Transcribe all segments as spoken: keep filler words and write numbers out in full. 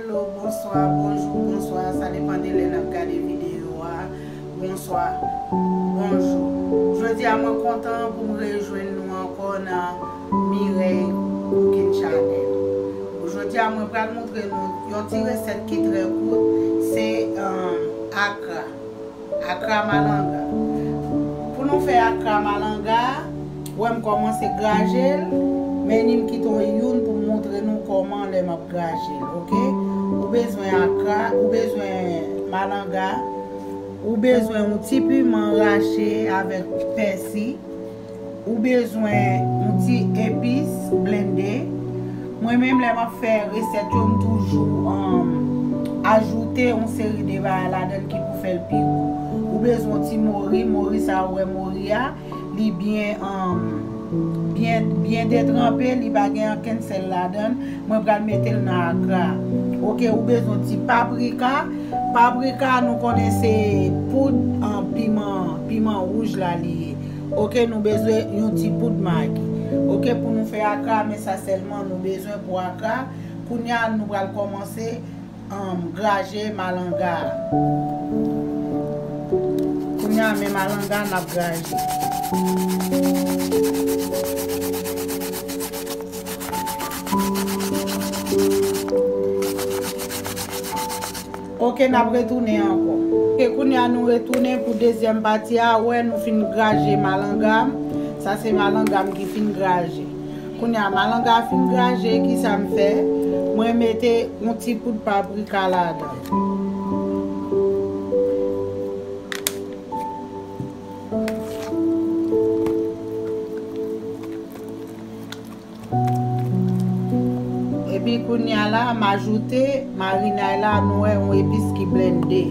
Hello, bonswa, bonjou, bonswa. Sa depann de lè n ap gade videyo a. Bonswa, bonjou. Jodi a, mwen kontan pou m rejwenn nou ankò nan Mireille Cooking Channel. Jodi a, mwen pral montre nou yon ti resèt ki trè kout. Se, um, akra. Akra malanga. Pou nou fè akra malanga, wè m kòmanse graje l, men ni m kite yon youn pou m montre nou kòman lè m ap graje l, oke? Ou bezwen akra, ou bezwen malanga, ou bezwen yon ti piman rache avèk pèsi, ou bezwen yon ti epis blende. Mwen menm, lè m ap fè resèt yo, m toujou, um, ajoute yon seri de bagay ladan l ki pou fè l pi gou. Ou bezwen yon ti mori, mori sa ou wè mori a, li byen, um, byen, byen detranpe, li pa gen ankenn sèl ladan l. Mwen pral mete l nan akra. Oke, ou bezwen yon ti paprika. Paprika, nou konnen se poud, um, piman, piman wouj la li ye. Oke, nou bezwen yon ti poud magi. Oke, pou nou fè akra, men sa sèlman nou bezwen pou akra. Kounye a, nou pral kòmanse, um, graje malanga a. Kounye a, men malanga a n ap graje. Oke, n ap retounen ankò. Oke, kounye a nou retounen pou dezyèm pati a. Wè, nou fin graje malanga m. Sa se malanga m ki fin graje. Kounye a, malanga a fin graje, kisa m fè? Mwen mete yon ti poud paprika ladan. Epi kounye a la, m ajoute marinay la, nou wè, yon epis ki blende.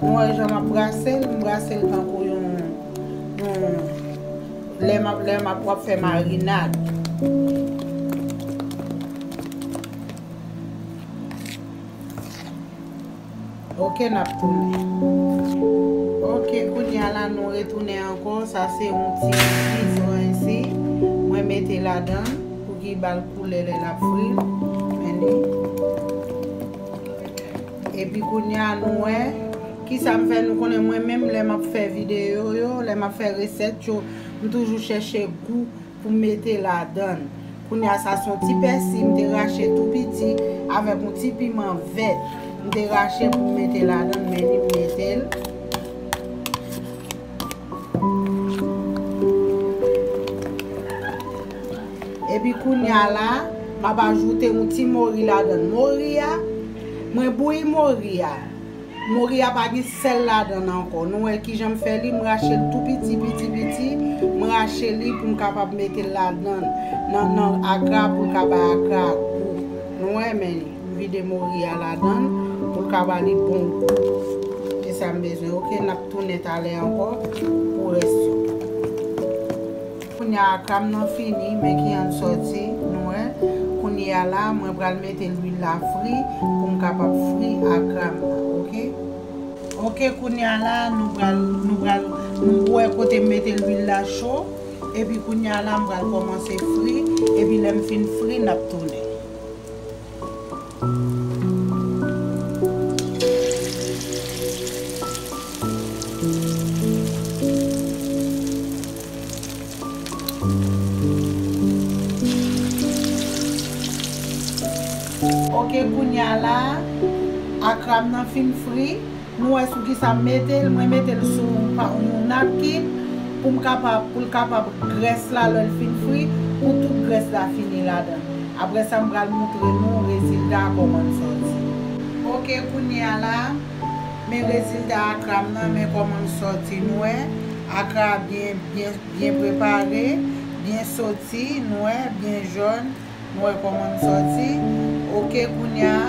Nou wè jan m ap brase l, m brase l tankou yon, yon, lè m ap, lè m ap, w ap fè marinad. Oke, n ap tounen. Oke, kounye a la, nou retounen ankò. Sa se yon ti pizon isi. Mwen mete ladan l pou ki ba l koulè lè l ap fri. Men li. Epi kounye a, nou wè. Kisa m fè? Nou konnen mwen menm, lè m ap fè videyo yo, lè m ap fè resèt yo, m toujou chèche gou pou m mete ladan l. Kounye a, sa se yon ti pèsi m te rache tou piti avèk yon ti piman vèt. M te rache pou m mete ladan l, men li m mete l. Epi kounye a la, m ap ajoute yon ti mori ladan l. Mori a, mwen bouyi mori a. Mori a pa gen sèl ladan l ankò. Nou wè kijan m fè li, m rache l tou piti, piti, piti. M rache li pou m kapab mete l ladan l, nan, nan akra pou l ka bay akra gou. Nou wè, men li, m vide mori a ladan l pou l ka ba li bon gou. Se sa m bezwen. Oke, n ap tounen talè ankò pou rès yo. Kounye a akra m nan fini, men ki an sòti, nou wè. Kounye a la, mwen pral mete lwil la fri pou m kapab fri akra m nan, oke? Oke, kounye a la, nou pral, nou pral, nou wè kote m mete lwil la cho, epi kounye a la, m pral kòmanse fri, epi lè m fin fri, n ap tounen. Oke, kounye a la, akra m nan fin fri. Nou wè sou kisa m mete l. Mwen mete l sou pa, yon napkin pou m kapab, pou l kapab grès la lè l fin fri, pou tout grès la fini ladan l. Apre sa, m pral montre nou rezilta a kòman l sòti. Oke, kounye a la, men rezilta akra m nan, men kòman l sòti. Nou wè, akra a byen, byen, byen prepare, byen soti, nou wè, byen jòn. Nou wè kòman l sòti. Oke, kounye a,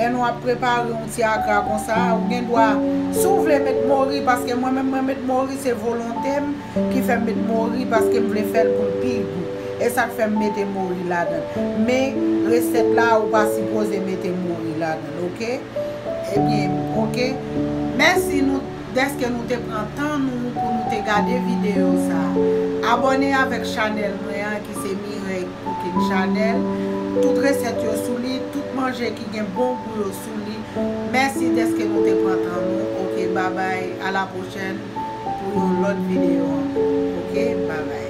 Lè nou ap prepare yon ti akra konsa, ou gen dwa, si w vle met mori, paske mwen menm mwen met mori, se volonte m ki fè m met mori, paske m vle fè l pou l pi gou. E sa k fè m mete mori ladan. Men resèt la, ou pa sipoze mete mori ladan, oke? Ebyen, oke. Mèsi nou dèske nou te pran tan nou pou nou te gade videyo sa. Abòne avèk chanèl mwen an ki se Mireille Cooking Channel. Tout resèt yo sou li, tout manje ki gen bon gou yo sou li. Mèsi dèske nou te pran tan nou. Oke, babay, a la pwochèn pou yon lòt videyo ankò. Oke, babay.